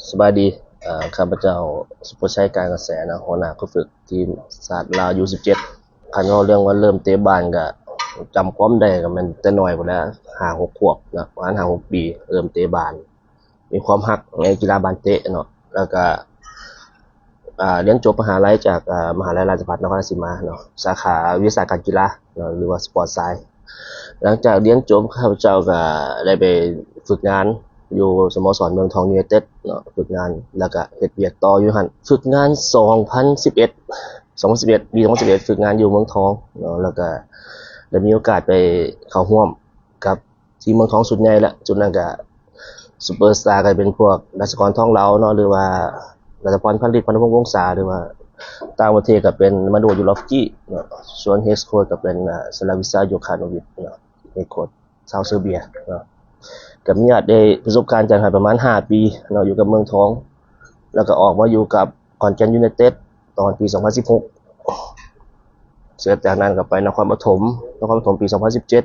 ສະບາຍດີ ເອີ ຂ້າພະເຈົ້າ ສຸພະໄຊ ການກະແສເນາະ ຫົວໜ້າຝຶກທີມຊາດລາວ ຢູສິບເຈັດ. ຄັນເວົ້າເລື່ອງວ່າເລີ່ມເຕະບານກະ ຈຳຄວາມໄດ້ກະແມ່ນແຕ່ນ້ອຍພຸ້ນແຫຼະ ຫ້າຫົກຂວບເນາະ ປະມານຫ້າຫົກປີ ເລີ່ມເຕະບານ ມີຄວາມຮັກໃນກິລາບານເຕະເນາະ ແລ້ວກະ ອ່າ ຮຽນຈົບມະຫາໄລຈາກ ອ່າ ມະຫາໄລລາຊະພັດນະຄອນລາຊະສີມາເນາະ ສາຂາວິຊາການກິລາເນາະ ຫຼືວ່າສະປອດໄຊ. ຫຼັງຈາກຮຽນຈົບ ຂ້າພະເຈົ້າກະໄດ້ໄປຝຶກງານຢູ່ສະໂມສອນເມືອງທອງຢູໄນເຕັດເນາະ ຝຶກງານ ແລ້ວກະເຮັດວຽກຕໍ່ຢູ່ຫັ້ນ ຝຶກງານສອງພັນສິບເອັດ ສອງພັນສິບເອັດ ປີສອງພັນສິບເອັດ ຝຶກງານຢູ່ເມືອງທອງເນາະ ແລ້ວກະໄດ້ມີໂອກາດໄປເຂົ້າຮ່ວມກັບ ທີ່ເມືອງທອງຊຸດໃຫຍ່ແຫຼະ ຊຸດນັ້ນກະຊຸບເປີສະຕາກະເປັນພວກ ລັດສະກອນ ທອງເລົາເນາະ ຫຼືວ່າ ລັດສະພອນ ພັນລິດ ພັນພົງ ວົງສາ ຫຼືວ່າ ຕ່າງປະເທດກະເປັນ ມາດູ ຢູຣອຟກີ ເນາະ ສ່ວນເຮດໂຄດກະເປັນ ອາ ສະລາວິຊາ ໂຢຄາໂນວິດ ເນາະ ເຮດໂຄດຊາວເຊີເບຍເນາະ. ກະມີໂອກາດໄດ້ປະສົບການຈັດໃຫ້ປະມານຫ້າປີເນາະ ຢູ່ກັບເມືອງທອງ ແລ້ວກະອອກມາຢູ່ກັບຂອນແກ່ນຢູໄນເຕັດ ຕອນປີສອງພັນສິບຫົກ ເສັດຈາກນັ້ນກະໄປນະຄອນປະຖົມ ນະຄອນປະຖົມປີສອງພັນສິບເຈັດ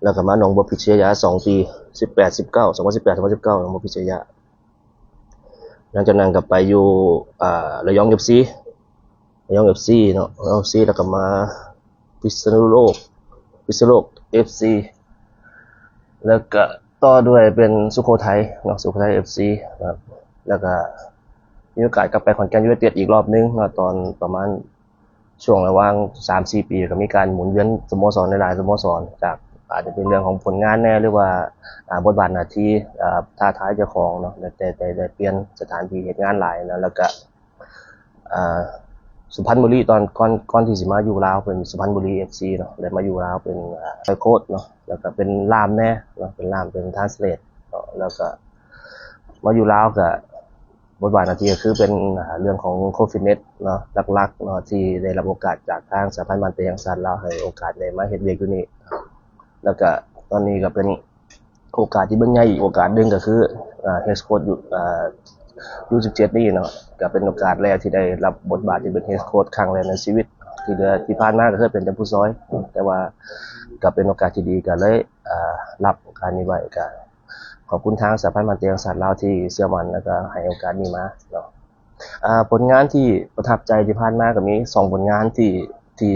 ແລ້ວກະມາໜອງບົວພິດໄຊຍະສອງປີ ສິບແປດ ສິບເກົ້າ ສອງພັນສິບແປດ ສອງພັນສິບເກົ້າ ໜອງບົວພິດໄຊຍະ. ຫຼັງຈາກນັ້ນກະໄປຢູ່ ອາ ລະຍອງເອັຟຊີ ລະຍອງເອັຟຊີເນາະ ລະຍອງເອັຟຊີ ແລ້ວກະມາພິສນຸໂລກ ພິສນຸໂລກເອັຟຊີ ແລ້ວກະຕໍ່ດ້ວຍເປັນສຸໂຂໄທເນາະ ສຸໂຂໄທເອັຟຊີເນາະ ແລ້ວກະມີໂອກາດກັບໄປຂອນແກ່ນຢູໄນເຕັດອີກລອບໜຶ່ງເນາະ ຕອນປະມານ ຊ່ວງລະຫວ່າງສາມສີ່ປີ ກະມີການໝູນວຽນສະໂມສອນຫຼາຍໆສະໂມສອນ ຈາກອາດຈະເປັນເລື່ອງຂອງຜົນງານແດ່ ຫຼືວ່າ ອາ ບົດບາດໜ້າທີ່ ອາ ທ້າທາຍເຈົ້າຂອງເນາະ ໄດ້ ໄດ້ ໄດ້ປ່ຽນສະຖານທີ່ເຮັດງານຫຼາຍເນາະ ແລ້ວກະ ອາ ສຸພັນບູລີ ຕອນກ່ອນ ກ່ອນທີ່ຊິມາຢູ່ລາວເປັນສຸພັນບູລີເອັຟຊີເນາະ ໄດ້ມາຢູ່ລາວເປັນ ອາ ໂຄດເນາະ ແລ້ວກະເປັນລ່າມແດ່ເນາະ ເປັນລ່າມ ເປັນທຣານສະເລດເນາະ ແລ້ວກະມາຢູ່ລາວກະ ບົດບາດໜ້າທີ່ກະຄືເປັນ ອາ ເລື່ອງຂອງໂຄດຟິດເນັດເນາະ ຫຼັກໆເນາະ ທີ່ໄດ້ຮັບໂອກາດຈາກທາງສະຫະພັນບານເຕະແຫ່ງຊາດລາວ ໃຫ້ໂອກາດໄດ້ມາເຮັດວຽກຢູ່ນີ້ ແລ້ວກະຕອນນີ້ກະເປັນໂອກາດທີ່ເບິ່ງໃຫຍ່ອີກໂອກາດໜຶ່ງກະຄື ອາ ເຮດໂຄດ ຢູ ອາ ຢູສິບເຈັດນີ້ເນາະ ກະເປັນໂອກາດແລກທີ່ໄດ້ຮັບບົດບາດທີ່ເປັນເຮດໂຄດຄັ້ງແລກໃນຊີວິດ ທີ່ເຫຼືອທີ່ຜ່ານມາກະເຄີຍເປັນແຕ່ຜູ້ຊ່ອຍ ແຕ່ວ່າກະເປັນໂອກາດທີ່ດີ ກະເລີຍ ອາ ຮັບໂອກາດນີ້ໄວ້ ກະ ຂອບຄຸນທາງສະຫະພັນບານເຕະແຫ່ງຊາດລາວທີ່ເຊື່ອໝັ້ນ ແລ້ວກະໃຫ້ໂອກາດນີ້ມາເນາະ. ອາ ຜົນງານທີ່ປະທັບໃຈທີ່ຜ່ານມາກະມີສອງຜົນງານທີ່ ທີ່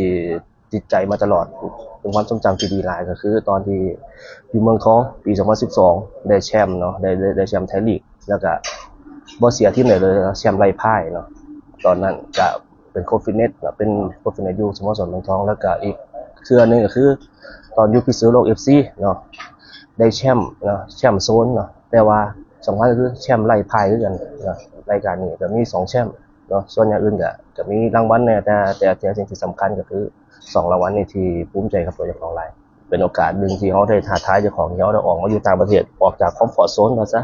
ຕິດໃຈມາຕະຫຼອດ ເປັນຄວາມຊົງຈຳທີ່ດີຫຼາຍ ກະຄືຕອນທີ່ຢູ່ເມືອງທອງປີສອງພັນສິບສອງ ໄດ້ແຊມເນາະ ໄດ້ ໄດ້ ໄດ້ແຊມໄທລີກ ແລ້ວກະບໍ່ເສຍທີມໃດເລີຍ ແຊມໄຮ້ພ່າຍເນາະ ຕອນນັ້ນກະ ເປັນໂຄດຟິດເນັດເນາະ ເປັນໂຄດຟິດເນັດຢູ່ສະໂມສອນເມືອງທອງ ແລ້ວກະອີກເທື່ອໜຶ່ງກະຄືຕອນຢູ່ພິສນຸໂລກເອັຟຊີເນາະ ໄດ້ແຊມເນາະ ແຊມໂຊນເນາະ ແຕ່ວ່າສຳຄັນກະຄືແຊມໄຮ້ພ່າຍຄືກັນເນາະ ລາຍການນີ້ກະມີສອງແຊມເນາະ ສ່ວນຢ່າງອື່ນກະ ກະມີລາງວັນແດ່ ແຕ່ ແຕ່ ແຕ່ສິ່ງທີ່ສຳຄັນກະຄືສອງລາງວັນນີ້ທີ່ພູມໃຈກັບຕົວເຈົ້າຂອງຫຼາຍ. ເປັນໂອກາດໜຶ່ງທີ່ເຮົາໄດ້ທ້າທາຍເຈົ້າຂອງ ທີ່ເຮົາໄດ້ອອກມາຢູ່ຕ່າງປະເທດ ອອກຈາກຄອມຟອດໂຊນວ່າຊະ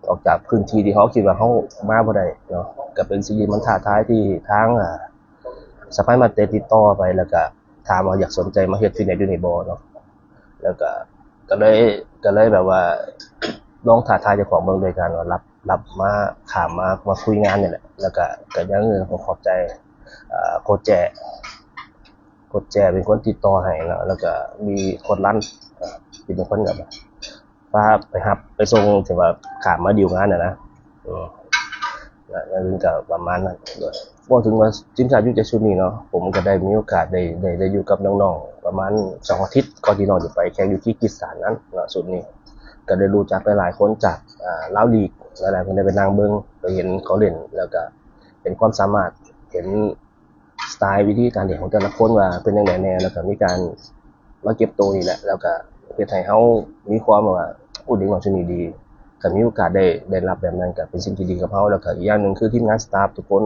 ອອກຈາກພື້ນທີ່ທີ່ເຮົາຄິດວ່າເຮົາມາບໍ່ໄດ້ເນາະ ກະເປັນສິ່ງທີ່ມັນທ້າທາຍທີ່ທາງ ອາ ສະຫະພັນບານເຕະຕິດຕໍ່ໄປ ແລ້ວກະຖາມວ່າຢາກສົນໃຈມາເຮັດຟິດເນັດຢູ່ນີ້ບໍ່ເນາະ ແລ້ວກະ ກະເລີຍ ກະເລີຍແບບວ່າລອງທ້າທາຍເຈົ້າຂອງເບິ່ງໂດຍການວ່າຮັບ ຮັບມາ ຂ້າມມາ ມາຄຸຍງານນີ້ແຫຼະ ແລ້ວກະ ກະຍັງຂອບໃຈ ອາ ໂຄດແຈ ໂຄດແຈເປັນຄົນຕິດຕໍ່ໃຫ້ເນາະ ແລ້ວກະມີໂຄດລັນ ທີ່ເປັນຄົນແບບພາໄປຮັບໄປສົ່ງ ທີ່ວ່າຂ້າມມາດີວງານຫັ້ນນະ ອື ກະປະມານນັ້ນ. ເວົ້າເຖິງວ່າທີມຊາດຢູສິບເຈັດຊຸດນີ້ເນາະ ຜົມກະໄດ້ມີໂອກາດໄດ້ ໄດ້ ໄດ້ຢູ່ກັບນ້ອງໆປະມານສອງອາທິດ ກ່ອນທີ່ນ້ອງຈະໄປແຂ່ງຢູ່ກີກິສຖານນັ້ນເນາະ ຊຸດນີ້ກະໄດ້ຮູ້ຈັກຫຼາຍໆຄົນຈາກ ອາ ລາວລີກ ຫຼາຍໆຄົນໄດ້ໄປນັ່ງເບິ່ງ ໄປເຫັນເຂົາຫຼິ້ນ ແລ້ວກະເຫັນຄວາມສາມາດ ເຫັນ ສະໄຕລ໌ວິທີການຫຼິ້ນຂອງແຕ່ລະຄົນວ່າເປັນຈັ່ງໃດແດ່ ແລ້ວກະມີການມາເກັບໂຕນີ້ແຫຼະ ແລ້ວກະເຮັດໃຫ້ເຮົາມີຄວາມແບບວ່າ ໂອ້ ເດັກນ້ອຍຊຸດນີ້ດີ ກະມີໂອກາດໄດ້ ໄດ້ຮັບແບບນັ້ນກະເປັນສິ່ງທີ່ດີກັບເຮົາ ແລ້ວກະອີກຢ່າງໜຶ່ງຄືທີມງານສະຕາຟທຸກຄົນ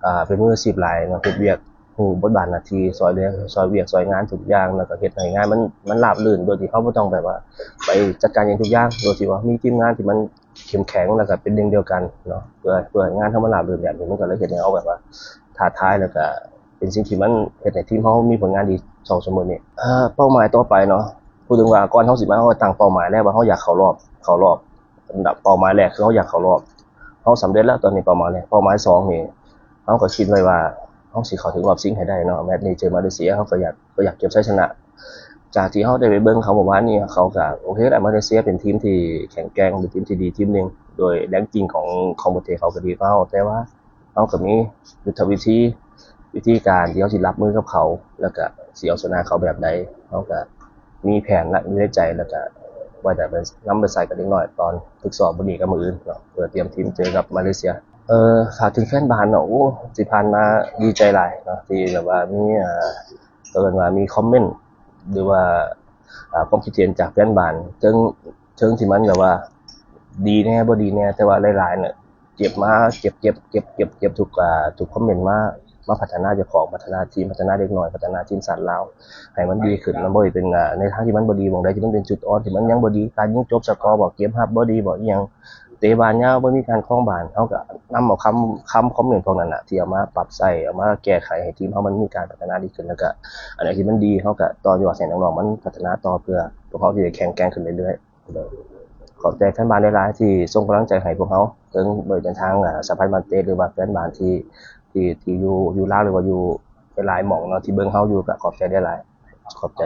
ອາ ເປັນມືອາຊີບຫຼາຍເນາະ ເຮັດວຽກ ຮູ້ບົດບາດໜ້າທີ່ ຊ່ອຍເຫຼືອ ຊ່ອຍວຽກຊ່ອຍງານທຸກຢ່າງ ແລ້ວກະເຮັດໃຫ້ງານມັນ ມັນລາບລື່ນ ໂດຍທີ່ເຮົາບໍ່ຕ້ອງແບບວ່າໄປຈັດການເອງທຸກຢ່າງ ໂດຍທີ່ວ່າມີທີມງານທີ່ມັນ ເຂັ້ມແຂງ ແລ້ວກະເປັນໜຶ່ງດຽວກັນເນາະ ເພື່ອ ເພື່ອໃຫ້ງານເຮົາມັນລາບລື່ນແບບນີ້ ມັນກະເລີຍເຮັດໃຫ້ເຮົາແບບວ່າທ້າທາຍ ແລ້ວກະເປັນສິ່ງທີ່ມັນເຮັດໃຫ້ທີມເຮົາມີຜົນງານດີເທົ່າຊຸມື້ນີ້. ເອີ ເປົ້າໝາຍຕໍ່ໄປເນາະ ເວົ້າເຖິງວ່າກ່ອນເຮົາຊິມາ ເຮົາກະຕັ້ງເປົ້າໝາຍແລ້ວວ່າເຮົາຢາກເຂົ້າລອບ ເຂົ້າລອບ ເປົ້າໝາຍແລກຄືເຮົາຢາກເຂົ້າລອບ ເຮົາສຳເລັດແລ້ວຕອນນີ້ເປົ້າໝາຍແລກ ເປົ້າໝາຍສອງນີ້ ເຮົາກະຄິດໄວ້ວ່າເຮົາຊິເຂົ້າເຖິງຮອບຊິງໃຫ້ໄດ້ເນາະ ແມັດນີ້ເຈີມາເລເຊຍ ເຮົາກະຢາກ ກະຢາກເກັບໄຊຊະນະ ຈາກທີ່ເຮົາໄດ້ໄປເບິ່ງເຂົາເມື່ອວານນີ້ ເຂົາກໍໂອເຄແຫຼະ ມາເລເຊຍເປັນທີມທີ່ແຂງແກ່ງ ເປັນທີມທີ່ດີທີມໜຶ່ງ ໂດຍແຮງກິ້ງຂອງຂອງປະເທດເຂົາກໍດີກວ່າເຮົາ ແຕ່ວ່າເຮົາກໍມີຍຸດທະວິທີ ວິທີການທີ່ເຮົາຊິຮັບມືກັບເຂົາ ແລ້ວກະຊິເອົາຊະນະເຂົາແບບໃດ ເຮົາກະມີແຜນລະຢູ່ໃນໃຈ ແລ້ວກະວ່າຈະໄປນຳໄປໃຊ້ກັບເດັກນ້ອຍຕອນຝຶກຊ້ອມມື້ນີ້ກັບມື້ອື່ນເນາະ ເພື່ອຕຽມທີມເຈີກັບມາເລເຊຍ. ເອີ ຝາກເຖິງແຟນບານເນາະ ໂອ້ ທີ່ຜ່ານມາດີໃຈຫຼາຍເນາະ ທີ່ແບບວ່າມີ ເອີ ເອີ້ນວ່າມີຄອມເມັນ ຫຼືວ່າ ອາ ຄວາມຄິດເຫັນຈາກແຟນບານ ເຖິງ ເຖິງທີ່ມັນແບບວ່າດີແດ່ ບໍ່ດີແດ່ ແຕ່ວ່າຫຼາຍໆ ເກັບມາ ເກັບ ເກັບ ເກັບ ເກັບ ເກັບທຸກ ອາ ທຸກຄອມເມັນມາ ມາພັດທະນາເຈົ້າຂອງ ພັດທະນາທີມ ພັດທະນາເດັກນ້ອຍ ພັດທະນາທີມຊາດລາວໃຫ້ມັນດີຂຶ້ນ. ມັນບໍ່ໄດ້ເປັນ ອາ ໃນທາງທີ່ມັນບໍ່ດີ ໝ່ອງໃດທີ່ມັນເປັນຈຸດອ່ອນທີ່ມັນຍັງບໍ່ດີ ການຍິງຈົບສະກໍບໍ ເກມຮັບບໍ່ດີບໍ ອີ່ຫຍັງ ເຕະບານຍາວ ບໍ່ມີການຄອງບານ ເຮົາກໍນຳເອົາຄຳ ຄຳຄອມເມັນພວກນັ້ນນະ ທີ່ເອົາມາປັບໃຊ້ ເອົາມາແກ້ໄຂໃຫ້ທີມເຮົາມັນມີການພັດທະນາດີຂຶ້ນ ແລ້ວກໍອັນໃດທີ່ມັນດີ ເຮົາກໍຕໍ່ຍອດໃຫ້ນ້ອງໆມັນພັດທະນາຕໍ່ ເພື່ອພວກເຮົາຊິໄດ້ແຂງແກ່ງຂຶ້ນເລື້ອຍໆ. ຂອບໃຈແຟນບານຫຼາຍໆທີ່ສົ່ງກຳລັງໃຈໃຫ້ພວກເຮົາ ເຖິງບໍ່ເປັນທາງ ອາ ສະຫະພັນບານເຕະ ຫຼືວ່າແຟນບານທີ່ ທີ່ ທີ່ຢູ່ ຢູ່ລາວ ຫຼືວ່າຢູ່ຫຼາຍໆໝ່ອງເນາະ ທີ່ເບິ່ງເຮົາຢູ່ ກໍຂອບໃຈຫຼາຍໆ ຂອບໃຈ.